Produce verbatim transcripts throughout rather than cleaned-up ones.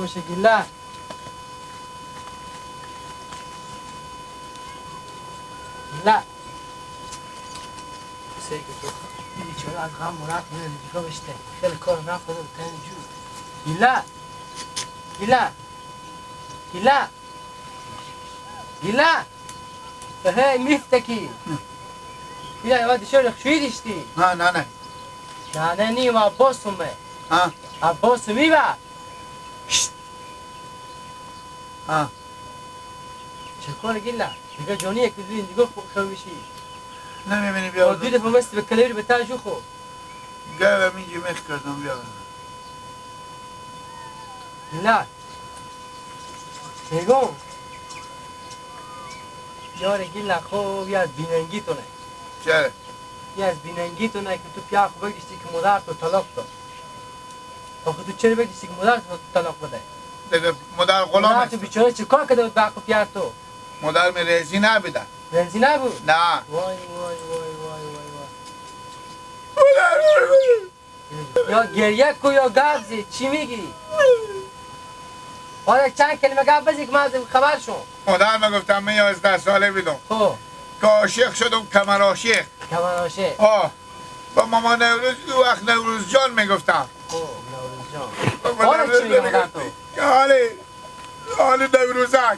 باشه گیلا. گیلا. سه که تو بیچاره از غم و رفت میره دیگه بشته. خیلی کار رفت بده به تن جو. گیلا. گیلا. گیلا. گیلا. هی میفته کی. گیلا، یه وقت شو رخشویی دیشتی. ها، نه، نه. نه، نه، نیم عباس اومه. ها. عباس اومی با. ها. چه کار گیلا؟ دیگه جانی یک دوی دیگه خو-، خو میشی. نمی‌بینی بیا. دو دفعه مستی به کلویر به تاجو خو. گاو همینجی مخ کردم بیا. گیلا. بیگم. یار گیلا خو یه از بیننگی تونه. چه؟ یه از بیننگی تونه که تو پیار خو بگیشتی که مادر تو طلاق داد. آخه تو چرا بگیشتی که مادر تو طلاق بده؟ دیگه مادر غلام مادر است. تو بیچاره چه کار کرده بود به حق پیار تو؟ مادر می راضی نبوده. راضی نبود؟ نه. وای، وای، وای. یا گریه کو یا گپ زی، چی میگی؟ حالا چند کلمه گپ بزی که من از خبر شم. مادر می گفتم من یازده ساله بیدم. خب. که عاشق شدم، کمر عاشق. کمر عاشق. آه. با ماما نوروز، او وقت نوروز جان می‌گفتم. خب، نوروز جان. بابا حالا چی نوروز می‌گه مادر تو؟ که حالی، حالی نوروزک.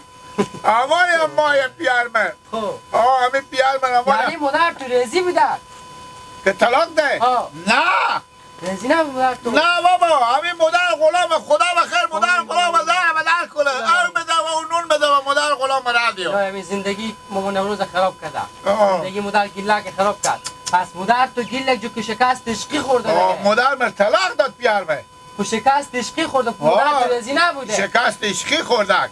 اما یا مای پیار من. خب. آه، همین پیار من، اما یعنی مادر تو راضی بوده؟ که طلاق ده؟ آه. نه. راضی نبود مادر تو؟ نه بابا، همین مادر غلام، خدا بخیر، مادر غلام زهر بدر کنه. آه. او بده و او نون بده و مادر غلام مرا دیو. یا همین زندگی ماما نوروز خراب کرده. آه. زندگی مادر گیلک خراب کرد. پس مادر تو گیلک جو که شکست عشقی خورده آه، دیگه. مادر من طلاق داد پیار من. خو شکست عشقی خورده، مادر تو راضی نبوده. شکست عشقی خوردک.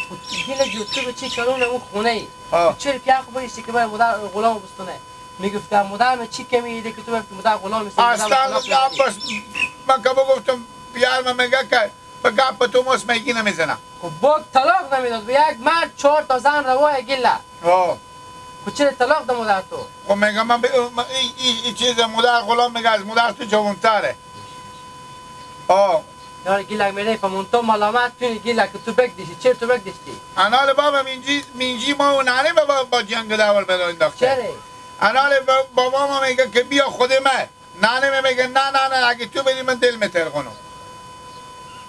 خو گیلک جو تو به چی چرونه اون خونه ای؟ آه. تو چرا پیار خو بگیشتی که برای مادر غلام بستونه؟ می‌گفته مادر من چی کمی ایده که تو به مادر غلام بستی، مادر اصلاً غلام بستی. بس من که بگفتم پیار من میگه که به گپ تو مس میگی نمیزنم. خب با طلاق نمیداد، به یک مرد چهار تا زن روای گیلک. آه. خو چرا طلاق ده مادر تو؟ خب میگم من ب-، من ای، ای، ای چیز مادر غلام میگه از مادر تو جوانتره. آه. یار گیلک میره فمونتو ملامت تو گیلک تو بگدیشی، چرا تو بگدیشتی؟ انال بابا مینجی، مینجی ما و ننه با، با، با جنگ داور بلا انداخته. چرا؟ انال با، بابا ما میگه که بیا خود من. ننه می میگه نه، نه، نه، اگه تو بری من دل می تر کنم.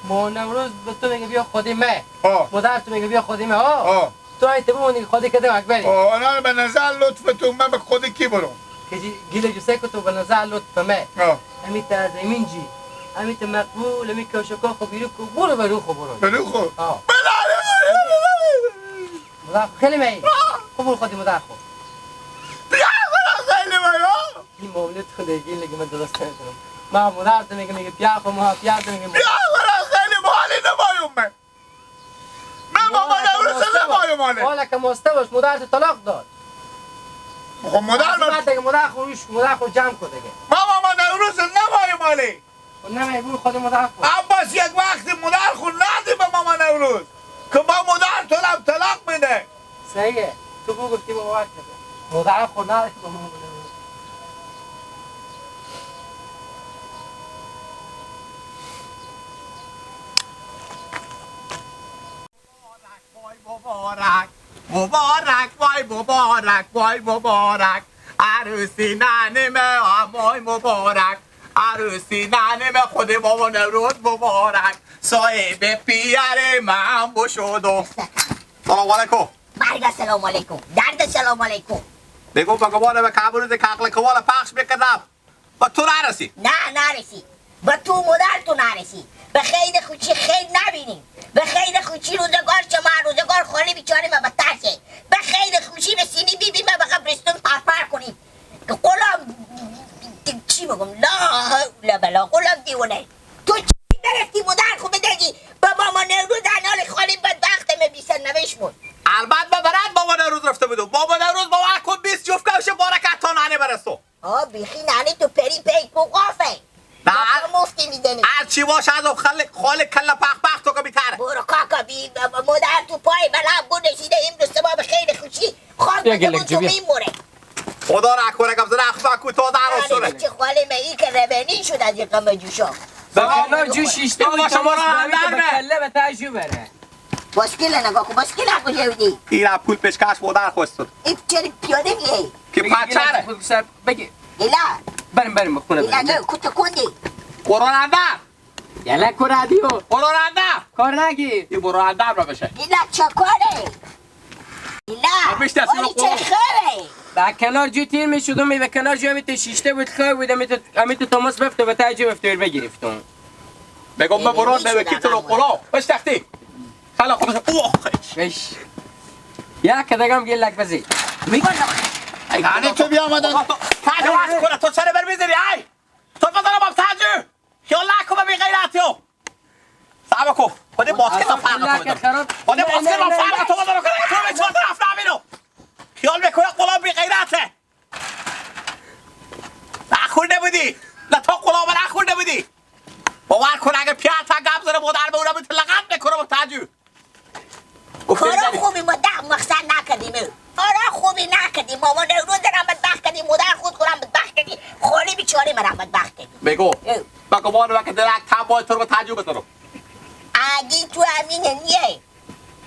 ماما نوروز به تو میگه بیا خودی مه. آه. مادر تو میگه بیا خودی مه، آه. آه. تو ای تو بمونی خودی کدم اکبری. آه، نه، به نظر لطف تو من به خودی کی برم؟ که جی-، گیله جو سه که تو به نظر لطف مه. آه. امی تا از امین جی. امی تا مقبول، امی کوشکا خو بیرو کو، برو برو خو برو. برو خو. آه. بله. مادر خو خیلی مه. آه. خو برو خودی مادر خو. بیا، بیا، خیلی مه، آه. این معامله تو دیگه لگه من درست نمی‌کنم. ما مادر تو میگه، میگه بیا خو، ما بیا تو میگه بیا خو، خیلی مالی نمایم من. من بابا نوروز نمایم مالی. حالا که مسته باش، مادر تو طلاق داد. خب مادر من بعد دیگه مادر خو روش، مادر خو جمع کن دیگه. ما بابا نوروز نمایم مالی. خب نمه، برو خود مادر خو. عباس یک وقت مادر خو نده به ماما نوروز که با مادر تو هم طلاق می‌ده. صحیحه. تو بگفتی ماما وقت بده. مادر خو نده به ماما نوروز. وای مبارک، مبارک، وای مبارک، وای مبارک. عروسی ننه مه، امای مبارک. عروسی ننه مه، خود بابا نوروز مبارک. صاحب پیار من بشدم. سلام علیکم. مرگ سلام علیکم. درد سلام علیکم. بگو بگوانه به کابروز کاکل کوال پخش بکردم. به تو نرسی. نه، نرسی. به تو مادر تو نرسی. به خیر خوشی خیر نبینیم. به خیر خوشی روزگار چه ما روزگار خالی بیچاره ما به ترسه. به خیر خوشی رسیدی بی بی ما به قبرستون پرپر کنیم. که غلام، چی بگم؟ لا حول ولا، غلام دیونه. تو چی درستی مادر خو بدگی؟ به ماما نوروز انال خالی بدبخت می بیسن نوش مون. البته به برات بابا نوروز رفته بودو. بابا نوروز با وکو بیست جفت کفش بارکت تا ننه برسو. آه، بیخی ننه تو پری پی کو قافه. نه. گپا مفتی می‌زنی. هر چی باشه از خاله، خاله کله پخ پخ تو که بیتره. برو کاکا بی، ب-، ب-، مادر تو پای بلا گو نشیده، امروز صبح به خیر خوشی خواب بیا گله تو بیا. میموره. خدا را کوره گپ زنه، اخفا کو تا در آره، آسوره. چه خاله مه ای که ربنی شد از یک قمه جوشا. به کنار جو شیشته و تماس به کله به تا جو بره. باسکیل نگاه کو، باسکیل کجا بودی؟ ایرا پول پیشکش مادر خواست. این چرا پیاده میه؟ که پاچره. بگی. ایلا. بریم، بریم، خونه بریم. ایلا، کوته کندی. قرآن اندر. یلا کو رادیو. برو رنده. کار نگی. ای برو رنده را بشه. ایلا چه کاره؟ ایلا. آبیش دست آلی رو چه خبره؟ با کنار جو تیر می‌شدم، می به کنار جو همیته شیشته بود، خو بود، همیته، همیته تماس بفته، به تا جو بفته، بگرفتم. بگم ما برو، به کی تو رو قلا. بش تختی. خلا خودش. اوه. بش. یا که دگم گیلک بزی. یعنی تو بیا آمدن. تاج واس کنه، تو سر بر می‌ذاری، ای. تو بزنم تاج. خیال نکن به بی‌غیرتیو. صبر کن. خودی باسکت رو فرق کنم. خودی باسکت رو فرق تو بزنم. تو به چهار طرف نمیرو. خیال می‌کنه غلام بی‌غیرته. نخورده بودی. نه تو غلام نخورده بودی. باور کن اگه پیاتا گپ زنه مادر به اونه می‌تونه لغت می‌کنه با تاجو. کارا خوبی ما ده مقصد نکردیم. کارا خوبی نکردیم. ماما نوروز را بدبخت کردیم. مادر خود خورم بدبخت کردیم. خالی بیچاره مرا بدبخت کردیم. بگو. اه. بگو بانو که درک تبای تو رو به تاجو بزنم. اگه تو امین نیه.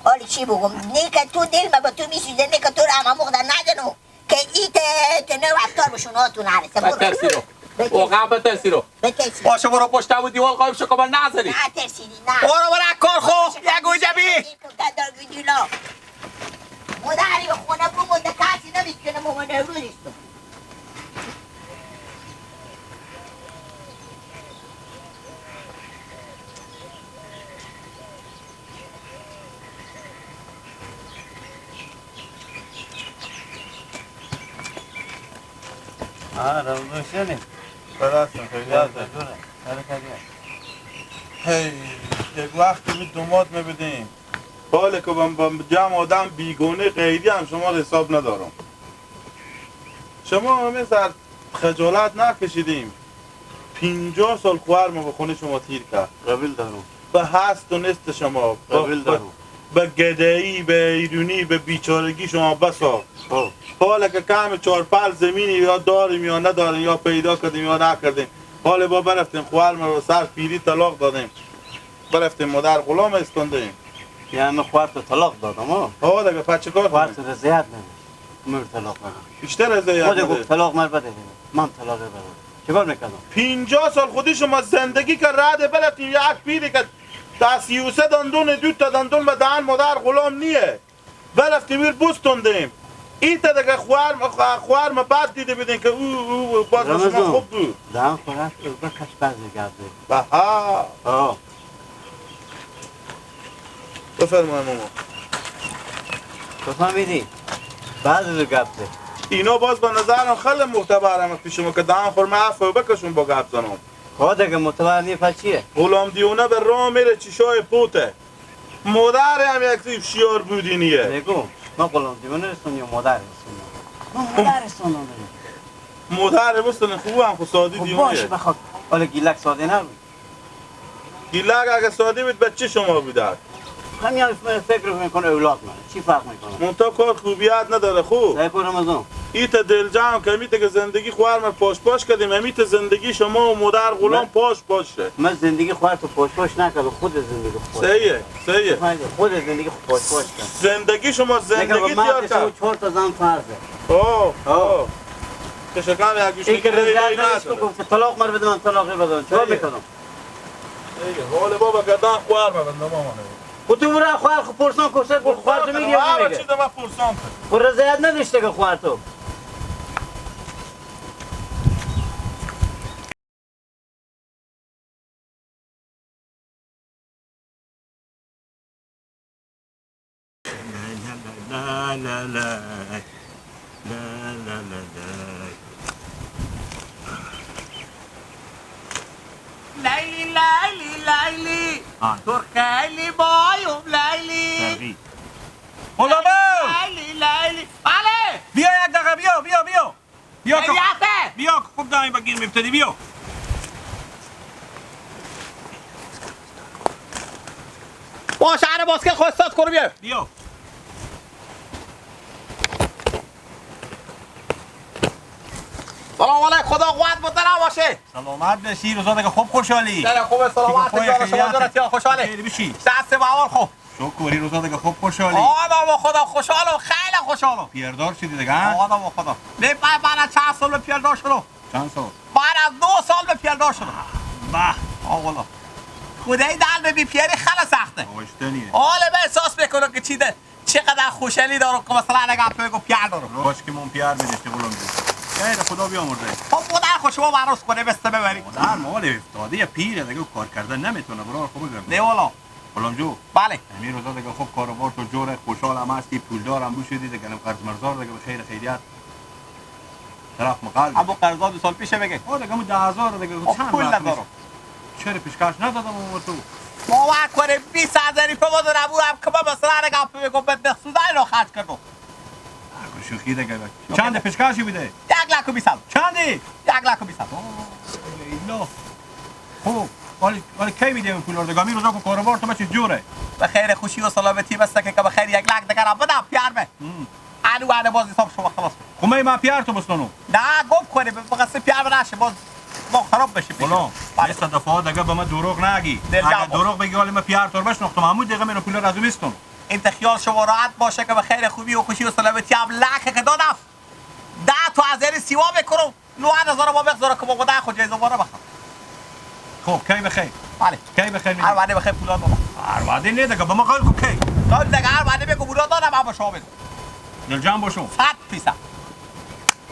حالی چی بگم؟ نه که تو دل ما به تو می‌سوزه، نه که تو رو اما مقدر نزنو. که ایته تنه وقتار به شوناتون نرسه. برو. بترسی رو. بترسی. واقعاً بترسی رو. بترسی. باشه، برو پشت همون دیوال قایم شو که من نزنی. نترسیدی، نه. برو، برو، کار خو. باشه، یه گوجه بی. گدار گوجیلا. مادری به خونه بمون، ده کسی نمی‌تونه بمونه، امروز است. ها، رمضان شنی؟ خلاص، خیلی خیلی خیلی. خیلی خیلی. هی، یک وقتی می دومات می‌بدیم. حالی که بم، بم جمع آدم بیگونه غیری هم شما را حساب ندارم. شما همه سر خجالت نکشیدیم. پنجاه سال خوار ما به خونه شما تیر کرد. قبول دارم. به هست و نیست شما. به، قبول دارم. به، به گدایی، به ایرونی، به بیچارگی شما بسا. خب. حالا که کم چهار پل زمینی یا داریم یا نداریم، یا پیدا کردیم یا نکردیم. حالا با برفتیم خوار ما رو سر پیری طلاق دادیم. برفتیم مادر غلام استوندیم. یعنی خوار تو طلاق دادم، ها؟ ها دیگه، پس چه کار کنیم؟ خوار تو رضایت نداشت. مر طلاق بدم. بیشتر از این خود یاد گفت داره. طلاق مر بده دیگه. من طلاق بدم. چیکار می‌کنم؟ پنجاه سال خودی شما زندگی که رد بلتیم، یک پیری که تا سی و سه دندون، دو تا دندون به دهن مادر غلام نیه. برفتیم ویر بوستوندیم. ایتا دیگه خوار م-، خو-، خوار ما بعد دیده بیدین که او، او، او باز شما رمضان، خوب بود. دهن خوراک رو بکش بعضی گرده. بها. آه. بفرمایید ماما. تو فهمیدی؟ بعد از گپ ده. اینا باز به نظرم خیلی معتبرم پیش شما که دهن خور ما عفو بکشون با گپ زنم. خب دیگه معتبر نیه پس چیه؟ غلام دیونه به راه میره چشای پوته. مادر هم یک ریب شیار بودی نیه. نگو، ما غلام دیونه رسونی یا مادر رسونی؟ ما مادر رسونی. مادر بستن خوب هم خو سادی خب دیونه. باشه بخواد. ولی گیلک ساده نبود. گیلک اگه ساده بود، بچه شما بودد. همین فکر می‌کنه اولاد من. چی فرق می‌کنه؟ منتها کار خوبیت نداره، خوب. سعی کنم از اون. ایتا دلجم کمیته که زندگی خوار من پاش پاش کردیم، امیته زندگی شما و مادر غلام من، پاش پاش شه. من زندگی خوار تو پاش پاش نکردم، خود زندگی خوار. صحیحه، صحیحه. من خود زندگی خوار پاش پاش کردم. زندگی شما زندگی دیار کرد. چهار تا زن فرضه. آه، آه. آه. که شکم یک گوشه این که رضایت نداره. گفت طلاق مر بده، من طلاقی بدم. چیکار می‌کنم؟ ای، حال بابا گردن خوار مبند، ماما نه. خو تو برو خوار خو پرسان کو، سر خو خوار تو می‌گی یا نمی‌گی؟ چی دما پرسان کن. خو رضایت نداشته که خوار تو. لا، لا، لا، لا. لا، لا، لا، لا. لیلی، لیلی، لیلی. ها. تو خیلی بایم لیلی. سری. غلامو! لیلی، لیلی. بله. بیا یک دقیقه، بیا، بیا، بیا. بیا که، خیریته؟ بیا که خوب دمی بگیر می‌بتدی، بیا. باشه، اره باسکت خو استاد کرو بیا. بیا. سلام علیکم، خدا قوت بده، نباشه. سلامت بشی، روزا دگه خوب خوشحالی. دل خوبه، سلامت، جان شما، جان تیا خوشحالی. خیر بشی. دست باور خو. شکر، روزا دگه خوب خوشحالی. آدم خدا خوشحالم، خیلی خوشحالم. پیردار شدی دگه، ها؟ آدم خدا. می پای بعد از چند سال پیردار شدم. چند سال؟ بعد از دو سال به پیردار شدم. به. آه، والا. خدایی دل به بی پیری خیلی سخته. آشتنیه. حالا به احساس می‌کنم که چی ده، چقدر خوشحالی دارم که مثلاً اگه تو بگو پیار دارم. باش که من پیار بدشتی غلام جون. خیر، خدا بیامرزه. خب، مادر خو شما عروس کنه، بسته ببری. مادر مال افتاده، یه پیره دگه، کار کردن نمی‌تونه، برار خو بگم. نه والا. غلام جو. بله. امی روزا دگه خوب کاروبار تو جوره، خوشحال هم هستی، پولدار هم بشدی، دگه هم قرض مرزار دگه به خیر خیریت. طرف مقال. ابو قرضا دو سال پیشه بگه. او دگه همو ده هزار دگه، خب، چند پول وقت ندارم. چرا پیشکش ندادم اون تو؟ باور کنه، بیست هزاری په بدون ابو هم که من مثلاً اگه په بگم بدبخت سوزه اینو خرج کردم. نکن شوخی دگه. چند پیشکشی بده؟ یک لک و بیست هزار. چندی؟ یک لک و بیست هزار. آه، ایلا. خب، ولی، ولی کی می‌دی این پولا رو دگه؟ امی روزا که کاروبار تو بچه جوره. به خیر خوشی و سلامتی بسته که، که به خیر یک لک دگه را بدم، پیار به. هم. انو انو باز حساب شما خلاص کن. خب من، من پیار تو بستانو. نه، گفت کنه، به قصد پیار به نشه، باز ما خراب بشه، بشه. غلام، بله. این صد دفعه دگه به من دروغ نگی. دل اگه جان باش. دروغ بگی، ولی من پیار تو رو بشناختم. همون دقیقه میرم پولا را از او میستانم. این ته خیال شما راحت باشه که به خیر خوبی و خوشی و سلامتی هم لکه که دادم. ده تا از این سیوا بکنم. نود هزار ما بگذاره که ما خدا خود جای زمانه بخوام. خب، کی بخیر؟ بله. کی بخیر می‌دی؟ هر وعده بخیر پولا دادم. هر وعده نه دگه، به ما قول کو کی؟ قول دگه، هر وعده بگو پولا دادم، اما شما بدون. دل جان باشو. صد فیصد.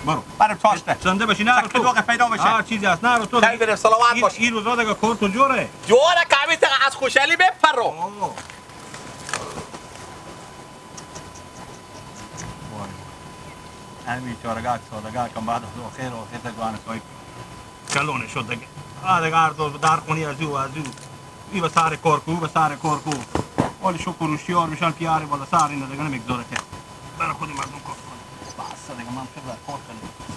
برو. برو چاشته. زنده باشی، نه رو تو. پیدا بشه. هر چیزی هست، نه رو تو. خیلی برم، سلامت باشی. این روزا دگه کار تو جوره. جوره که همین تقه از خوشحالی بپرو. آه. وای. همین چارگاه سادگاه کم بعد از آخر و آخر تا گوانه سای کلونه شد دگه. آه، دگه هر دو در خونی از او، از او. ای به سر کار کو، به سر کار کو. ولی شکر هوشیار میشن پیاری بالا سر اینه دگه نمیگذاره که برای خود مردم کار کنه. بس دگه من خیلی کار کنم.